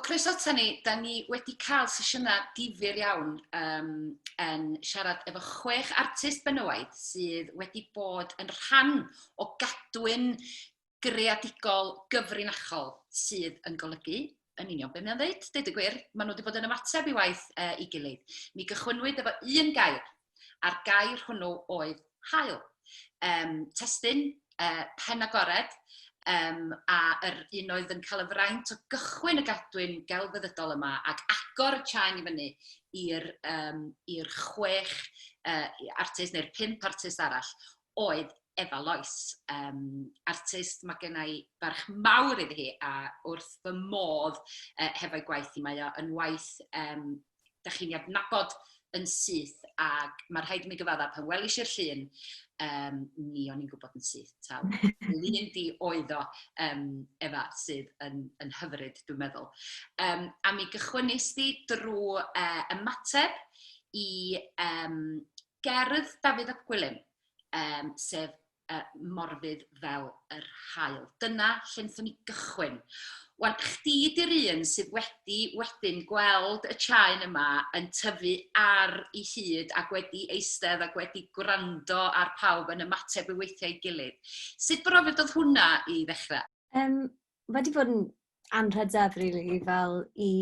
croeso ata ni. Da ni wedi cael sesiynau difyr iawn um, yn siarad efo chwech artist benywaidd sydd wedi bod yn rhan o gadwyn greadigol gyfrinachol sydd yn golygu yn union beth mae'n dweud, deud y gwir, maen nhw wedi bod yn ymateb i waith uh, i gilydd. Mi gychwynnwyd efo un gair, a'r gair hwnnw oedd haul. Um, testun, uh, pen agored, um, a yr un oedd yn cael y fraint o gychwyn y gadwyn gelfyddydol yma ac agor y chain i fyny i'r um, i'r chwech uh, artist neu'r pump artist arall oedd Efa Lois, um, artist mae gen i barch mawr iddi hi a wrth fy modd uh, hefo'i gwaith hi. Mae o yn waith um, da chi'n ei adnabod yn syth ac mae rhaid i mi gyfadda pan welis i'r llun, um, mi o'n i'n gwybod yn syth taw lun di oedd o um, Efa sydd yn, yn hyfryd dwi'n meddwl. Um, a mi gychwynnis di drwy uh, ymateb i um, gerdd Dafydd ap Gwilym, um, sef uh, Morfudd fel yr haul. Dyna lle wnaethon ni gychwyn. Wan, chdi di'r un sydd wedi wedyn gweld y chaen yma yn tyfu ar ei hyd ac wedi eistedd ac wedi gwrando ar pawb yn ymateb i weithiau ei gilydd. Sut brofiad oedd hwnna i ddechrau? Um, wedi bod yn anrhydedd, really, fel i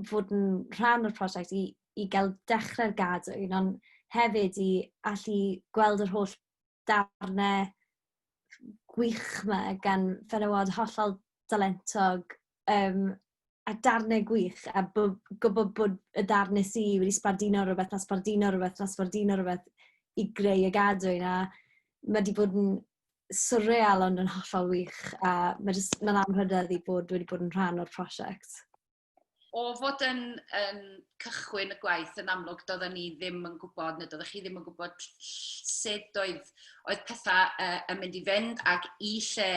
fod yn rhan o'r prosiect, i, i gael dechrau'r gadwyn, ond hefyd i allu gweld yr holl darnau gwych yma gan fenywod hollol dalentog um, a darnau gwych a gwybod bod y darn nes i wedi sbarduno rhywbeth na sbarduno rhywbeth na sbarduno rhywbeth i greu y gadwyn a mae wedi bod yn surreal ond yn hollol wych a mae jyst, mae'n anrhydedd i bod wedi bod yn rhan o'r prosiect. O fod yn, yn cychwyn y gwaith yn amlwg doedden ni ddim yn gwybod, neu doeddech chi ddim yn gwybod sut oedd, oedd pethau uh, yn mynd i fynd ac i lle,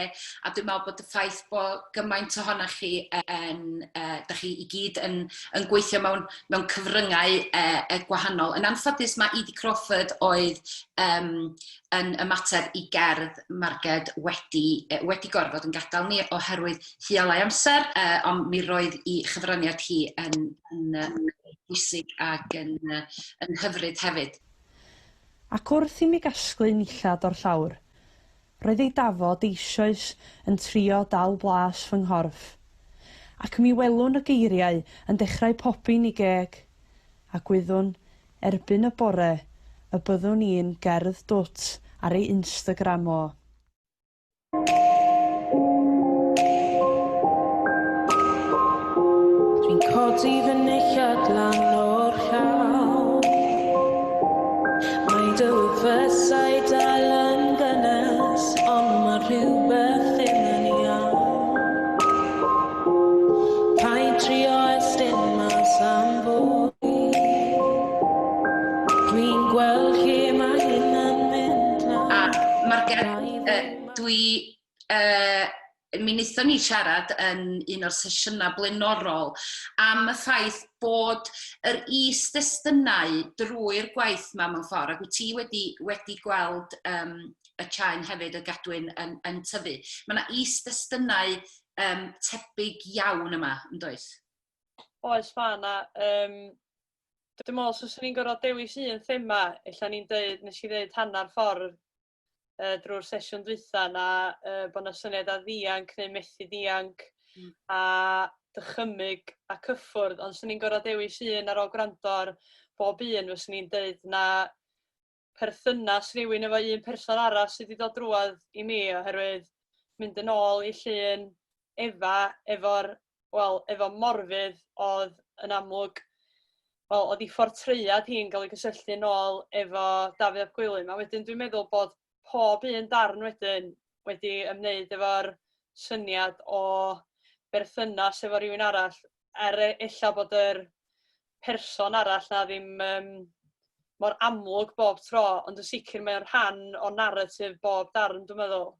a dwi'n meddwl bod y ffaith bod gymaint ohonoch chi yn, uh, da chi i gyd yn, yn gweithio mewn, mewn cyfryngau uh, gwahanol. Yn anffodus mae Edie Crawford oedd um, yn ymateb i gerdd Marged wedi, wedi gorfod yn gadael ni oherwydd hualau amser, uh, ond mi roedd i chyfraniad hi yn, yn, yn bwysig ac yn, yn hyfryd hefyd. Ac wrth i mi gasglu nillad o'r llawr, roedd ei dafod eisoes yn trio dal blas fy nghorff, ac mi welwn y geiriau yn dechrau pobi'n ei geg, a gwyddwn Erbyn y bore, y byddwn i'n gerdd dwt ar ei Instagram o. Dwi'n codi fy nillad lan o'r llawr. Mae dy wefusau dal yn gynnes, ond mae rhywbeth ddim yn iawn. Paid trio estyn mas am fwy. Dwi'n gweld lle mae hyn yn mynd nawr. A Marged, uh, dwi, uh, mi wnaethon ni siarad yn un o'r sesiynau blaenorol am y ffaith bod yr is-destunau drwy'r gwaith yma mewn ffordd, ac wyt ti wedi, wedi gweld um, y chain hefyd, y gadwyn yn, yn tyfu. Mae yna is-destunau um, tebyg iawn yma, yn does? Oes, ma' 'na. Yym, dwi'n meddwl os fyswn i'n gorfod dewis un thema, ella ni'n deud, nes i ddeud hanner ffordd uh, drwy'r sesiwn dwytha na uh, bod 'na syniad a ddianc neu methu dianc mm. a dychymyg a cyffwrdd, ond swn i'n gorfod dewis un ar ôl gwrando ar bob un, fyswn i'n deud na perthynas rhywun efo un person arall sydd wedi dod drwadd i mi oherwydd mynd yn ôl i llun Efa efo'r, wel, efo Morfudd oedd yn amlwg, wel, oedd ei phortread hi'n cael ei gysylltu yn ôl efo Dafydd ap Gwilym. A wedyn dwi'n meddwl bod pob un darn wedyn wedi ymwneud efo'r syniad o berthynas efo rhywun arall, er e, ella bod yr person arall na ddim um, mor amlwg bob tro, ond yn sicr mae'n rhan o naratif bob darn, dwi'n meddwl.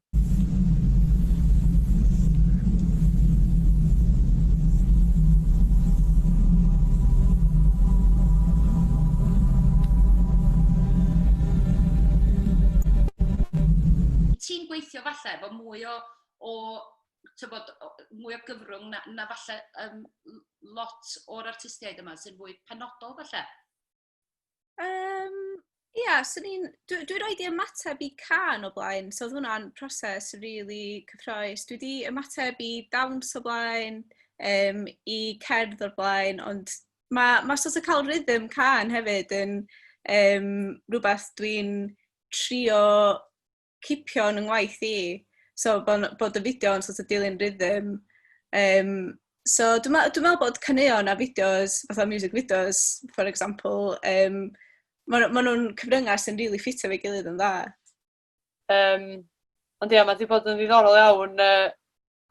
Ti'n gweithio falle efo mwy o, o tybod, mwy o gyfrwng na, na falle um, lot o'r artistiaid yma sy'n fwy penodol falle? Ia, so ni'n... Dwi, dwi roed i ymateb i cân o blaen, so oedd hwnna'n proses really cyffrous. Dwi wedi ymateb i dawns o blaen, i cerdd o'r blaen, ond mae ma sort of cael rhythm cân hefyd yn rhywbeth dwi'n trio cipio yn 'y ngwaith i. So bod y fideo yn sort of dilyn rhythm. So dwi'n dwi meddwl bod caneuon a fideos, fatha music videos, for example, maen ma nhw'n cyfryngau sy'n really ffitio efo'i gilydd yn dda. Ond ia, mae wedi bod yn ddiddorol iawn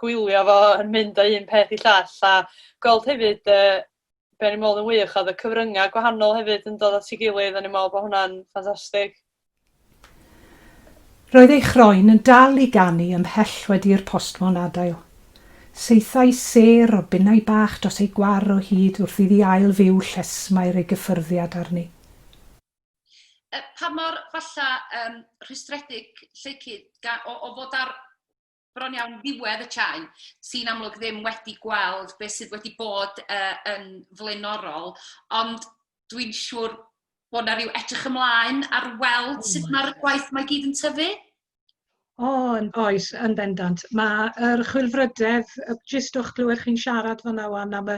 gwylio fo yn mynd o un peth i llall a gweld hefyd be o'n i'n meddwl yn wych oedd y cyfryngau gwahanol hefyd yn dod at ei gilydd, o'n i'n meddwl bod hwnna'n ffantastig. Roedd ei chroen yn dal i ganu ymhell wedi i'r postmon adael. Saethai sêr o binnau bach dros ei gwar o hyd wrth iddi ail-fyw llesmair ei gyffyrddiad arni. Pa mor falla rhwystredig, Lleucu, o fod ar bron iawn ddiwedd y chain, sy'n amlwg ddim wedi gweld beth sydd wedi bod yn flaenorol, ond dwi'n siŵr bod 'na ryw edrych ymlaen ar weld sut mae'r gwaith mae gyd yn tyfu? O, yn oes, yn bendant. Mae'r chwilfrydedd, jyst o'ch clywed chi'n siarad fan'na wan am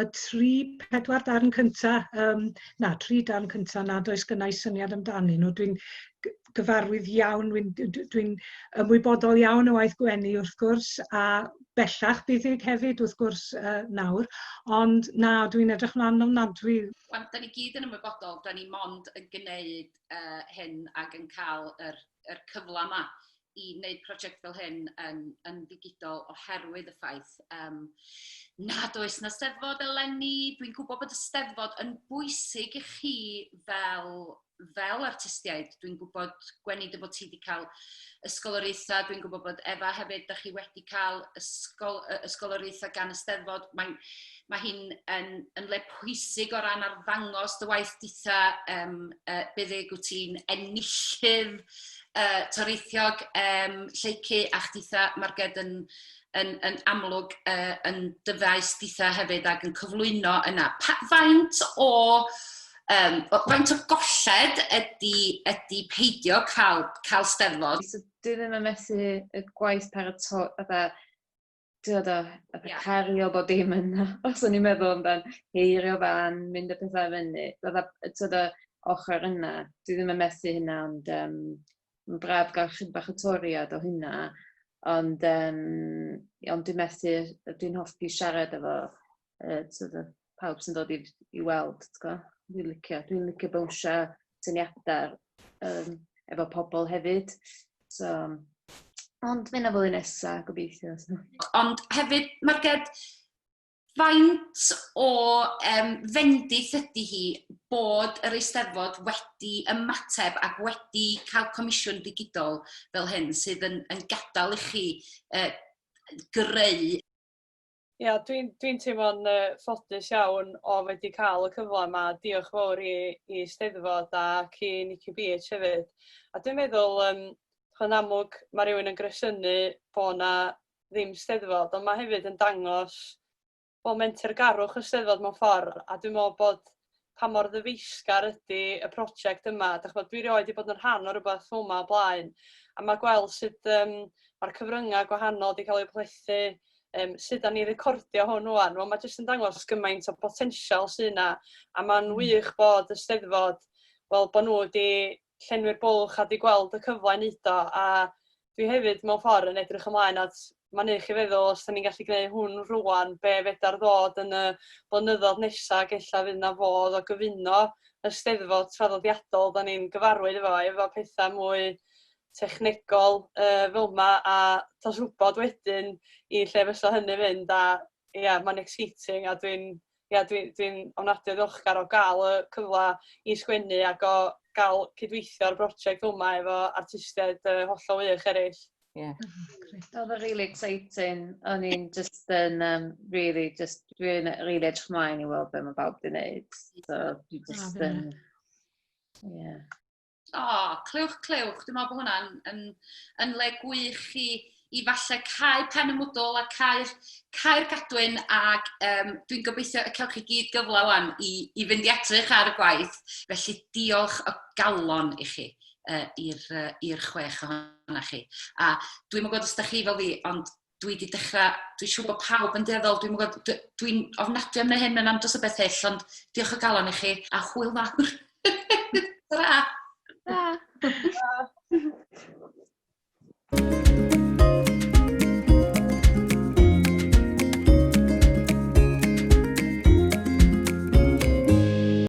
y tri, pedwar darn cynta, na, tri darn cynta nad oes gynna i syniad amdanyn nhw. Dwi'n gyfarwydd iawn, dwi'n dwi ymwybodol iawn o waith Gwenni wrth gwrs, a bellach Buddug hefyd wrth gwrs nawr, ond na, dwi'n edrych mlaen ofnadwy. Wan, da ni gyd yn ymwybodol, da ni mond yn gwneud hyn ac yn cael yr cyfle yma i wneud prosiect fel hyn yn ddigidol oherwydd y ffaith nad oes na Steddfod eleni. Dwi'n gwybod bod y Steddfod yn bwysig i chi fel artistiaid. Dwi'n gwybod, Gwenni, dy fod ti wedi cael ysgoloriaethau. Dwi'n gwybod bod Efa hefyd, da chi wedi cael ysgoloriaethau gan y Steddfod. Mae hi'n yn le pwysig o ran arddangos dy waith ditha, Buddug, wyt ti'n enillydd toreithiog, Lleucu, a chditha, Marged, yn amlwg yn dy faes ditha hefyd ac yn cyflwyno yna. Pa, faint o faint o golled ydy peidio cael Steddfod? So dwi ddim yn methu y gwaith paratoi, fatha, ti'n gwbod o, fatha cario bob dim yna. Os o'n i'n meddwl amdan heirio fan, mynd â pethau fyny, fatha, ti'n gwbod o, ochr yna, dwi ddim yn methu hynna, ond mae'n braf gael chydig bach o toriad o hynna, ond dwi'n methu, dwi'n hoffi siarad efo ti'n gwbod, pawb sy'n dod i weld, ti'n gwbod? Dwi'n licio bownsio syniadau efo pobl hefyd. So, ond fydd 'na flwyddyn nesa, gobeithio. So. Ond hefyd, Marged, faint o fendith ydy hi bod yr Eisteddfod wedi ymateb ac wedi cael comisiwn digidol fel hyn sydd yn gadael i chi greu? Ia, dwi teimlo'n ffodus iawn o wedi cael y cyfle yma. Diolch fawr i Steddfod ac i Nici Beech hefyd. A dwi'n meddwl, yn amlwg mae rhywun yn gresynu bod 'na ddim Steddfod, ond mae hefyd yn dangos wel, mentergarwch y Steddfod mewn ffordd, a dwi'n meddwl bod pa mor ddyfeisgar ydy y prosiect yma. Dach ch'mod, dwi erioed wedi bod yn rhan o rywbeth fel yma o blaen, a mae gweld sut mae'r cyfryngau gwahanol wedi cael eu plethu, sut da ni'n recordio hwn rŵan, wel, mae jyst yn dangos gymaint o potensial sydd yna, a mae'n wych bod y Steddfod, wel, bod nhw wedi llenwi'r bwlch a wedi gweld y cyfle i wneud o, a dwi hefyd mewn ffordd yn edrych ymlaen at, mae'n neud chi feddwl os da ni'n gallu gwneud hwn rŵan, be fedar ddod yn y blynyddoedd nesaf, ac ella fydd 'na fodd o gyfuno y Steddfod traddodiadol da ni'n gyfarwydd efo pethau mwy technegol fel yma, a tos wybod wedyn i lle fysa hynny fynd, a ia, mae'n exciting, a dwi'n ia, dwi, dwi ofnadwy o ddiolchgar o gael y cyfle i sgwennu ac o gael cydweithio ar brosiect yma efo artistiaid hollol wych eraill. Oedd o'n really exciting. O'n i'n just yn really just, dwi'n really edrych ymlaen i weld be mae bawb wedi wneud. So, dwi just yn, yeah. O, clywch, clywch. Dwi'n meddwl bod hwnna'n yn le gwych i i falle cau pen y mwdwl a cau'r cau'r gadwyn ac um, dwi'n gobeithio y cewch chi gyd gyfle wan i, i fynd i edrych ar y gwaith. Felly diolch o galon i chi uh, i'r uh, i'r chwech ohonoch chi. A dwi'n gwybod os da chi fel fi, ond dwi wedi dechrau, dwi'n siŵr bod pawb yn dueddol, dwi'n gwybod, dwi'n ofnadwy am hyn mewn andros o beth hyll, ond diolch o galon i chi, a hwyl fawr. Ta-ra! Ta!